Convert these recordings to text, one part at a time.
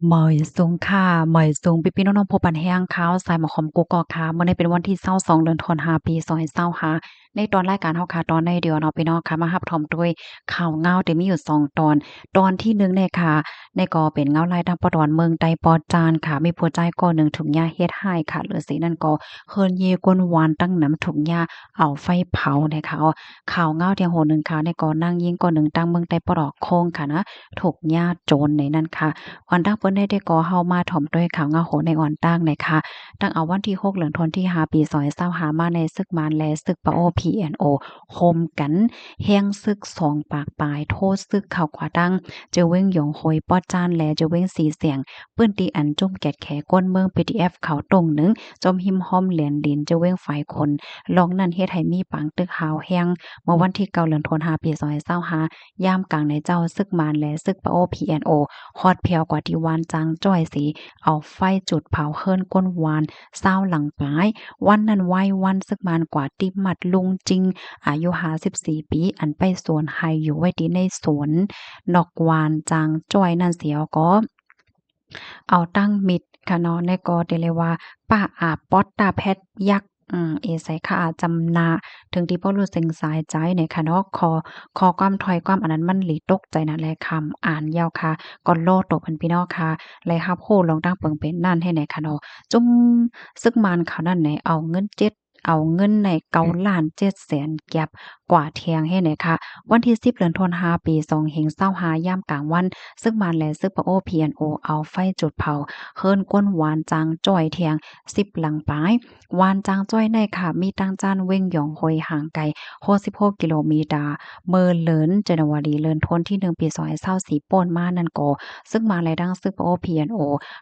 ເໝີຍສູງຄ່ະ ເໝີຍສູງ ພີ່ໆນ້ອງໆ ຜູ້ປັນແຮງ ຂ່າວສາຍໝາກຫອມກຸກກອກຄ່ະ. ມື້ນີ້ເປັນວັນທີຊາວສອງ ເດືອນທັນວາ ປີສອງພັນຊາວຫ້າ. ໃນຕອນລາຍການເຮົາຄ່ະ ຕອນໃນດຽວເນາະ ພີ່ນ້ອງຄ່ະ ມາຮັບຊົມດ້ວຍຂ່າວງາວທີ່ມີຢູ່ສອງຕອນ. ຕອນທີໜຶ່ງນີ້ຄ່ະ ນີ້ກໍເປັນງາວລາຍທາງປອດອອນເມືອງໃຕ້ປອດຈານຄ່ະ ມີຜູ້ຊາຍຄົນໜຶ່ງຖືກຍາເຮັດຮ້າຍຄ່ະ ຫຼື ເສຍນັ້ນກໍເຮືອນເຢກ້ນວານຕັ້ງນຳຖືກຍາເອົາໄຟເຜົານີ້ຄ່ະ. ຂ່າວງາວທີຫົກໜຶ່ງຄ່ະ ນີ້ກໍນາງຍິງຄົນໜຶ່ງທາງເມືອງໃຕ້ປອດອອກໂຄ້ງຄ່ະນະ ຖືກຍາໂຈນໃນນັ້ນຄ່ະ. ອອນຕາງເປີດແນວໃດກໍເຮົາມາຖົມດ້ວຍຂ່າວງາວໂຫໃນອອນຕາງນີ້ຄ່ະ. ຕັ້ງເອົາວັນທີຫົກ ເດືອນທັນວາ ປີສອງພັນຊາວຫ້າມາໃນ ຊຶກມານ ແລະ ຊຶກປະໂອ ພີເອັນໂອ ໂຮມກັນແຮງຊຶກສອງປາກປາຍ ໂທຊຶກເຂົ້າກວາດຕັ້ງ ເຈີເວັງຢອງໂຮຍ ປອດຈານ ແລະ ເຈີເວັງຊີສຽງ ພື້ນທີ່ອັນຈຸ້ມແກດແຂກົນເມືອງ ພີທີເອັຟ ເຂົ້າຕົງໜຶ່ງ ຈົ່ມຮິມຮ່ອມແລນດິນ ເຈີເວັງຝາຍຄົນ. ລອງນັ້ນເຮັດໃຫ້ມີປາງຕຶກຮາວແຮງ. ເມື່ອວັນທີເກົ້າ ເດືອນທັນວາ ປີສອງພັນຊາວຫ້າ ຍາມກາງໃນເຈົ້າ ຊຶກມານ ແລະ ຊຶກປະໂອ ພີເອັນໂອ ຮອດແຜວກວ່າທີ່ວານຈາງຈ້ອຍເສ ເອົາໄຟຈຸດເຜົາເຮືອນກົ້ນວານຊາວຫຼັງປາຍ. ວັນນັ້ນໄວວັນ ຊຶກມານກວາດຕິມັດ ລຸງຈິງ ອາຍຸຫ້າສິບສີ່ປີ ອັນໄປສວນໄຮ່ຢູ່ໄວ້ທີ່ໃນສວນນອກວານຈາງຈ້ອຍນັ້ນເສ ກໍເອົາຕັ້ງມິດຄ່ະເນາະ ແລະກໍໄດ້ເລີຍວ່າ ປາອາປອດຕາແພັດຍັກ ອືມ ເອໄຊຄ່າອາຈຳນາ ເຖິງທີ່ບໍ່ຮູ້ເສັງສາຍໃຈນີ້ຄ່ະເນາະ. ຂໍ້ ຂໍ້ຄວາມຖ້ອຍຄວາມອັນນັ້ນມັນຫຼີຕົກໃຈນັ້ນແຫຼະ ຄຳອ່ານຍາວຄ່ະ ກໍລໍໂຕເພິ່ນພີ່ນ້ອງຄ່ະ ແລະຮັບຮູ້ລອງຕັ້ງເປີງເປັນນັ້ນໃຫ້ແດ່ຄ່ະເນາະ. ຈຸ້ມຊຶກມານເຂົານັ້ນແຫຼະ ເອົາເງິນເຈັດ ເອົາເງິນໃນເກົ້າລ້ານເຈັດແສນກີບກວາດແຮງໃຫ້ແດ່ຄ່ະ. ວັນທີສິບ ເດືອນທັນວາ ປີສອງພັນຊາວຫ້າ ຍາມກາງວັນ ຊຶກມານ ແລະ ຊຶກປະໂອ ພີເອັນໂອ ເອົາໄຟຈຸດເຜົາເຮືອນກົ້ນວານຈາງຈ້ອຍແຮງສິບຫຼັງປາຍ. ວານຈາງຈ້ອຍໃນຄ່ະ ມີຕັ້ງຈາກເວັງຢອງໂຮຍຫ່າງໄກຫົກສິບຫົກກິໂລເມດາ. ເມື່ອເດືອນຈັນນາວາຣີ ເດືອນທັນວາ ປີສອງພັນຊາວສີ່ ໂປ້ນມານັ້ນກໍ ຊຶກມານ ແລະ ທັງຊຶກປະໂອ ພີເອັນໂອ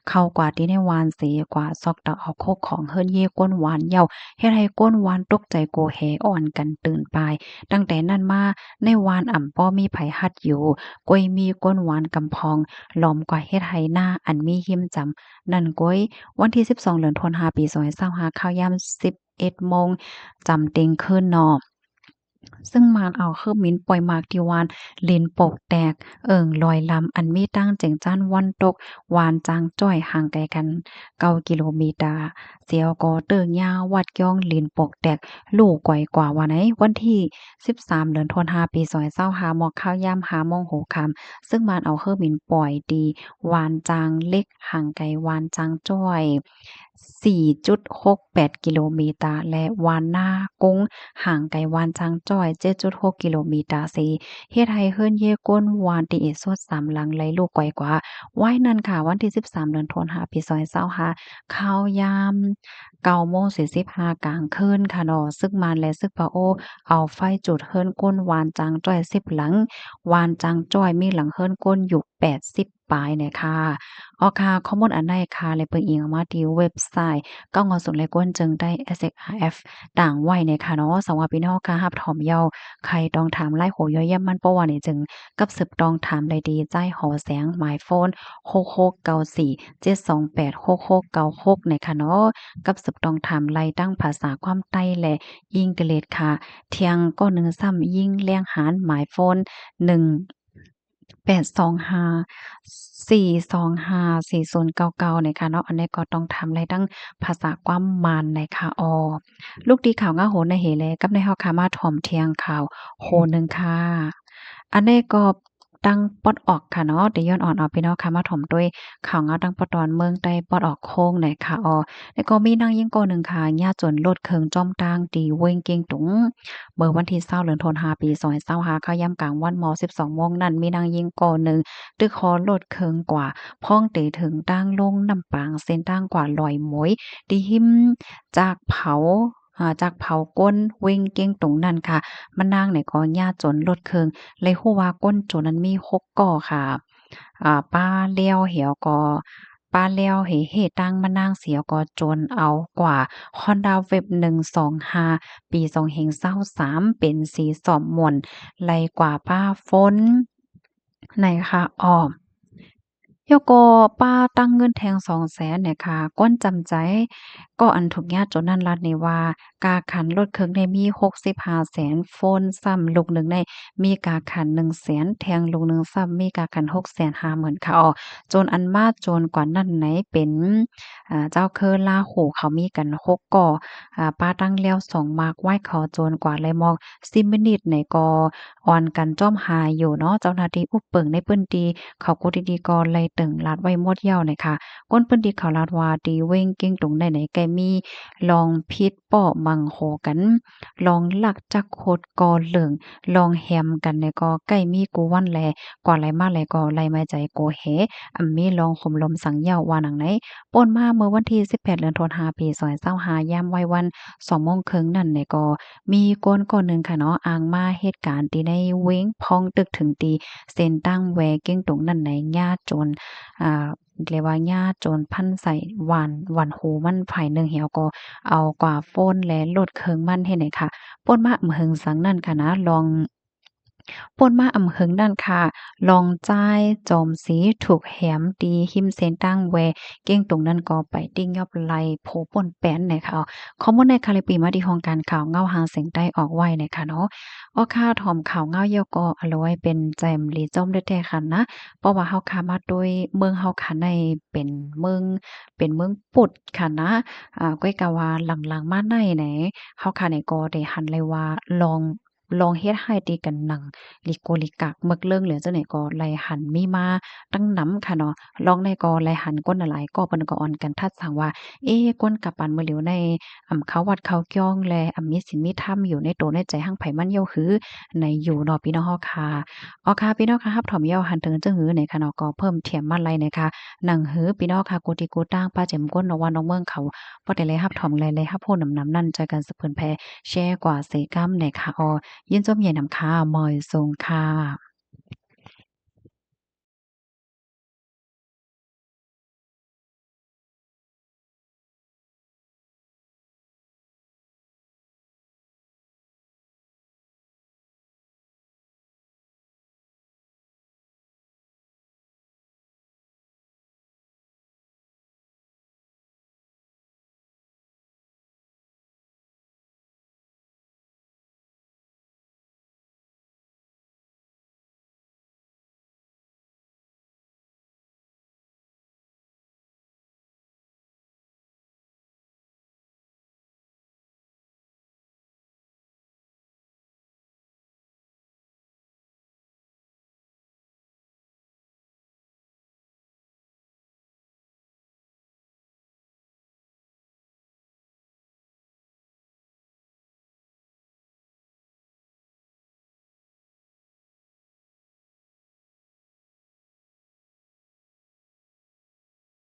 ເຂົ້າກວາດທີ່ໃນວານເສ ກວາດຊອກຕັກເອົາເຂົ້າຂອງເຮືອນເຢກົ້ນວານເຍົາ ເຮັດໃຫ້ກົ້ນວານຕົກໃຈໂກເຮ ອ່ອນກັນຕື່ນປາຍ. ຕັ້ງແຕ່ນັ້ນມາ ໃນວານອຳບໍ່ມີໃຜຮັດຢູ່ ກ້ອຍມີກົ້ນວານກຳພອງ ລ້ອມກວາດເຮັດໄຮ່ນາອັນມີຮິມຈຳນັ້ນກ້ອຍ. ວັນທີສິບສອງ ເດືອນທັນວາ ປີສອງພັນຊາວຫ້າ ຂ່າວຍາມສິບເອັດໂມງ ຈຳຕຽງຄືນເນາະ ຊຶກມານເອົາເຄື່ອງບິນປ່ອຍໝາກທີ່ວານລິນປົກແຕກ ເອີ່ງລອຍລຳ ອັນມີຕັ້ງເຈັງຈ້ານວັນຕົກ ວານຈາງຈ້ອຍ ຫ່າງໄກກັນເກົ້າກິໂລເມດາ. ເສຍກໍເຕີຍາວວັດກ້ອງລິນປົກແຕກ ລູກກວາຍກວ່າວ່າໃນ ວັນທີສິບສາມ ເດືອນທັນວາ ປີສອງພັນຊາວຫ້າ ໝອກຂ່າວຍາມຫ້າໂມງຫົວຄ່ຳ ຊຶກມານເອົາເຄື່ອງບິນປ່ອຍທີ່ວານຈາງເຫຼັກ ຫ່າງໄກວານຈາງຈ້ອຍ ສີ່ຈຸດຫົກແປດກິໂລເມດາ ແລະ ວານນາກຸງ ຫ່າງໄກວານຈາງຈ້ອຍ ເຈັດຈຸດຫົກກິໂລເມດາເສ ເຮັດໃຫ້ເຮືອນເຢກົ້ນວານທີ່ເອໂຊດສາມຫຼັງໄຫຼລູກກວາຍກວ່າ. ວາຍນັ້ນຄ່ະ ວັນທີສິບສາມ ເດືອນທັນວາ ປີສອງພັນຊາວຫ້າ ຂ່າວຍາມເກົ້າໂມງສີ່ສິບຫ້າກາງຄືນຄ່ະເນາະ ຊຶກມານ ແລະ ຊຶກປະໂອ ເອົາໄຟຈຸດເຮືອນກົ້ນວານຈາງຈ້ອຍສິບຫຼັງ ວານຈາງຈ້ອຍມີຫຼັງເຮືອນກົ້ນຢູ່ແປດສິບ ປາຍແດ່ຄ່ະ. ເອົາຄ່ະ ຂໍ້ມູນອັນໃດຄ່ະ ແລະ ເບິ່ງອີງມາທີ່ເວັບໄຊ ເກົ້າງໍສູນແລະ ກວນເຈີງໃຕ້ ເອສເອັສອາເອັຟ ຕາງໄວ້ແດ່ຄ່ະເນາະ. ສຳລັບພີ່ນ້ອງຄ່ະ ຮັບຖອມເຍົາ ໃຄ່ຕ້ອງຖາມຫຼາຍໂຫ ຍ້ອນຢ້ານມັນບໍ່ວ່ານີ້ ຈຶ່ງກັບສືບຕ້ອງຖາມໄດ້ທີ່ ໃຕ້ຫໍແສງ ໝາຍໂຟນ ຫົກຫົກເກົ້າສີ່ ເຈັດສອງແປດ ຫົກຫົກເກົ້າຫົກ ແດ່ຄ່ະເນາະ. ກັບສືບຕ້ອງຖາມໄລ່ທັງພາສາຄວາມໄຕ້ ແລະ ອັງກິດຄ່ະ. ທຽງກໍໜຶ່ງຊ້ຳ ຍິງແລງຫານ ໝາຍໂຟນ ໜຶ່ງ ແປດສອງຫ້າ ສີ່ສອງຫ້າ ສີ່ສູນເກົ້າເກົ້າ ນີ້ຄ່ະເນາະ. ອັນນີ້ກໍຕ້ອງຖາມໄລ່ທັງພາສາກວາມມານ ນີ້ຄ່ະ. ອໍ ລູກດີຂ່າວງາວໂຫໃນເຮແລ ກັບໃນເຮົາຄ່ະ ມາຖອມທຽງຂ່າວໂຫໜຶ່ງຄ່ະ. ອັນນີ້ກໍທາງປອດອອກຄ່ະເນາະ ທີ່ຍ້ອນອ່ອນເອົາພີ່ນ້ອງຄ່ະ ມາຖອມດ້ວຍຂ່າວງາວທາງປອດຕອນເມືອງໃຕ້ປອດອອກໂຄ້ງ ນີ້ຄ່ະ. ອໍ ແລ້ວກໍມີນາງຍິງຄົນໜຶ່ງຄ່ະ ຍາດຈົນລົດເຄື່ອງຈ້ອມທາງທີ່ເວງກຽງຕຸງ ເມື່ອວັນທີຊາວ ເດືອນທັນວາ ປີສອງພັນຊາວຫ້າ ເຂົ້າຍາມກາງວັນ ມາວ ສິບສອງໂມງນັ້ນ ມີນາງຍິງຄົນໜຶ່ງ ຕຶກຮອດລົດເຄື່ອງກວ່າ ພ້ອງເຕເຖິງທາງລົງນ້ຳປາງ ເສັ້ນທາງກວ່າດອຍໝອຍ ທີ່ຮິມຈາກເຜົາ ອາ ຈາກເຜົາກົ້ນເວງກຽງຕຸງນັ້ນຄ່ະ. ມານາງນີ້ກໍຍາດຈົນລົດເຄື່ອງ ແລະ ຮູ້ວ່າກົ້ນໂຈນນັ້ນມີຫົກກໍຄ່ະ. ອາ ປາແລ້ວເຫວກໍ ປາແລ້ວເຫ ເຫຕາງມານາງເສຍກໍໂຈນເອົາກວ່າ ຮອນດາເວັບ ໜຶ່ງສອງຫ້າ ປີສອງເຮງຊາວສາມ ເປັນສີສ້ອມມ່ວນ ໄລ່ກວ່າປາຝົນ ໃນຄະອອມ ແລ້ວກໍປ້າຕັ້ງເງິນແທ່ງສອງແສນເນຍຄ່ະ. ກ່ອນຈຳໃຈ ກໍອັນທຸກຍາກຈົນນັ້ນລັດນີ້ວ່າ ກາຂັນລົດເຄື່ອງນີ້ມີຫົກສິບຫ້າແສນ, ໂຟນຊ້ຳລູກໜຶ່ງນີ້ມີກາຂັນໜຶ່ງແສນ, ແທ່ງລູກໜຶ່ງຊ້ຳມີກາຂັນຫົກແສນຫ້າໝື່ນຄ່າ. ອໍ ຈົນອັນມາຈົນກວ່ານັ້ນໃນເປັນ ເຈົ້າເຄືລາຫູ ເຂົາມີກັນຫົກກໍ ອາ ປ້າຕັ້ງແລ້ວສອງໝາກ ໄວ້ເຂົາໂຈນກວ່າໄລ່ໝອກ ສິບມິນິດໃນກໍອ່ອນກັນຈ້ອມຫາຢູ່ເນາະ. ເຈົ້າໜ້າທີ່ອຸບເປິງໃນພື້ນທີ່ເຂົາ ກູດດີໆ ກໍໄລ່ເຕີງລາດໄວ້ໝົດແລ້ວເນຍຄ່ະ. ຄົນພື້ນທີ່ເຂົາລາດວ່າ ທີ່ເວັງເກັງຕຸງໃນໃນ ໃກ້ມີລອງຜິດເປາະບັງໂຫກັນ, ລອງລັກຈັກຄົດກໍເລີງ, ລອງແຮມກັນໃນກໍໃກ້ມີກູວັນແລ, ກວ່າໄລ່ມາໄລ່ກໍໄລ່ມາໃຈໂກເຮ, ອຳມີລອງໂຫມລົມສັງເຫຍົາ ວ່າໜັງໃນ. ປ່ນມາເມື່ອວັນທີສິບແປດ ເດືອນທັນວາ ປີສອງພັນຊາວຫ້າ ຍາມໄວວັນສອງໂມງເຄິ່ງນັ້ນໃນກໍ ມີຄົນຄົນໜຶ່ງຄ່ະເນາະ ອ້າງມາເຮັດການທີ່ໃນເວັງ ພ້ອມຕຶກເຖິງທີ່ເຊັນຕາງແວເກັງຕຸງນັ້ນໃນ ຍາດຈົນ ອາ ເອີ້ນວ່າຍາດຈົນພັນໃສ່ຫວ່ານ ຫວ່ານຫູມັນຝ່າຍໜຶ່ງແລ້ວກໍເອົາກວ່າໂຟນ ແລະ ລົດເຄື່ອງມັນເຮັດໃຫ້ຄ່ະ. ປ່ນມາອຳເຫິງສັງນັ້ນຄ່ະນະ ລອງ ປ່ນມາອຳເຫິງນັ້ນຄ່ະ ລອງຈ່າຍຈອມສີ ຖືກແຮມທີ່ຮິມເຊັນຕາງແວເກັງຕຸງນັ້ນກໍໄປຕິຫຍັບໄລ່ຜູ້ປົນແປນໃນຄ່ະ. ຂໍ້ມູນໃນຄ່ະ ໄດ້ປີມາທີ່ຫ້ອງການຂ່າວເງົາຫາງສຽງໃຕ້ອອກໄວ້ໃນຄ່ະເນາະ. ອໍ ຄ່ະ ຖອມຂ່າວເງົາແລ້ວກໍ ອາ ລວຍເປັນໃຈມາລີຈົ່ມໄດ້ແທ້ຄ່ະນະ ເພາະວ່າເຮົາຄ່ະມາດ້ວຍເມືອງເຮົາຄ່ະໃນເປັນເມືອງ ເປັນເມືອງພຸດຄ່ະນະ. ອາ ກ້ອຍກະວ່າຫຼັງໆມາໃນໃນ ເຮົາຄ່ະໃນກໍໄດ້ຫັນໄດ້ວ່າລອງ ລອງເຮັດຮ້າຍຕີກັນໜັງລິໂກລິກາກເໝິກເລິງ ຫຼືຈັ່ງໃດກໍໄລ່ຫັນມີມາຕັ້ງນຳຄ່ະເນາະ. ລອງໃນກໍໄລ່ຫັນຄົນຫຼາຍໆກໍເພິ່ນກໍອ່ອນກັນທັດສັງວ່າ ເອ ຄົນກະປານມື້ຫຼຽວໃນ ອຳ ເຂົ້າວັດເຂົ້າກ່ຽວ ແລະ ອຳມີສິນມີທຳຢູ່ໃນໂຕໃນໃຈຫັ້ນໃຜມັນເຍົາະຫື ໃນຢູ່ເນາະ ພີ່ນ້ອງເຮົາຄ່ະ. ອໍ ຄ່ະ ພີ່ນ້ອງຄ່ະ ຮັບຖອມເຍົາະຫັນເຖິງຈັ່ງຫືໃນຄ່ະເນາະ ກໍເພີ່ມຖຽມມາໄລ່ໃນຄ່ະ ໜັງຫືພີ່ນ້ອງຄ່ະ ກູທີ່ກູຕ່າງ ປະຈຳຄົນນອກບ້ານນອກເມືອງເຂົາ ພໍໄດ້ໄດ້ຮັບຖອມ ແລະ ໄດ້ຮັບຮູ້ນຳໆນັ້ນ ຊ່ອຍກັນສະເຜີຍແຜ່ ແຊກວ່າເສກັມແດ່ຄ່ະ. ອໍ ຍິນຊົມໃຫຍ່ນຳຄ່ະ ມາຍຊົງຄ່ະ.